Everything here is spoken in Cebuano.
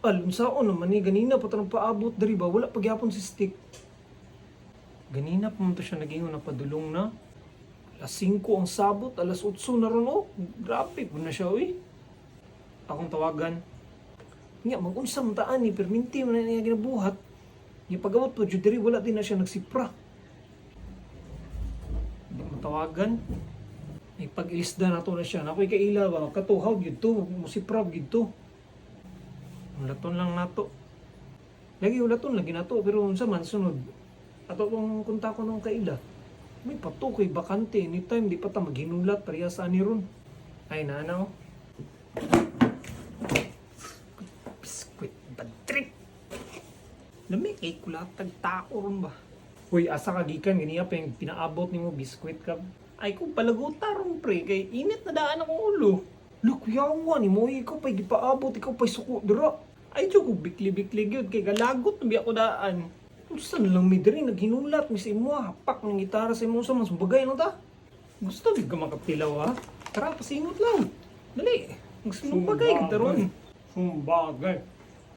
Al, unsaon naman ni ganina pa tanong paabot diri ba, wala pagyapon si Stick. Ganina pa man to siya nagingon na padulong na. Alas 5 ang sabot, alas 8 na ron oh. Grabe po na siya uy. Akong tawagan. Nga, mag-unsa man taan ni, perminti man na niya ginabuhat. Nga pag-abot po, jud diri wala din na siya nagsipra. Hindi mo tawagan. May pag-ilisda na to na siya. Nakoy kaila ba, katuhaw gyud to, musipra gyud to. Ulaton lang nato. Lagi ulaton lagi nato pero unsa man sunod. Ato kung kontak ko nung kaila. May pato kay bakante anytime di pa ta maghinulat pareha sa ani ron. Ay nana oh. Biskwit bad trip. Lami kay kulatag tao ron ba. Uy, asa ka gikan ganiya pa yung pinaabot nimo biskwit ka. Ay kung palaguta ron pre kay init na daan akong ulo. Look, yawa ni mo ikaw pa'y gipaabot, ikaw pa'y suko dira. Ay jud ko bikli-bikli gyud kay galagot na biya ko daan. Unsa na lang mi diri naghinulat mi sa imo, hapak ng gitara sa imo sa mas bagay lang ta. Gusto gyud ka makatilaw ha. Tara, pasingot lang. Dali. Magsinumbagay ka taron. Sumbagay.